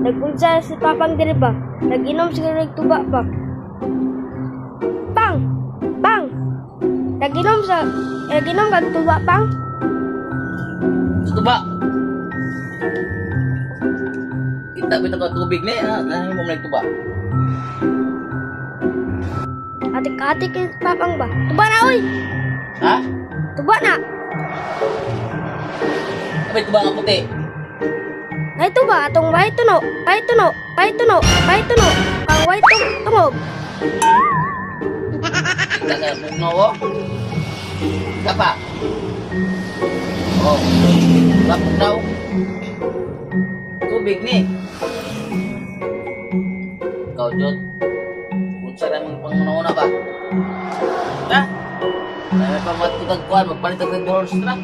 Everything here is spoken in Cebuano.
Nag-unsa si Papang diri ba? Nag-inom siguro og tuba ba? Pang! Pang! Nag-inom kag tuba, Pang? Sa tuba. Kita bitaw ka tubig ni, ha? Nahin mo man tuba. Atik-atik kay Papang ba? Tuba na, oy! Ha? Tuba na! Abay, tuba nga puti. Ay tuba atong way tuno, way tuno, way tuno, way tuno. Ang way tungog. Kita sa pugno ko. Kita pa. Oh. Tuba pugnaw. Tubig ni. Ikaw, Jod. Unsa na mong pangunauna ba? Ha? May pamatutag kuan, magpalit og Red Horse na.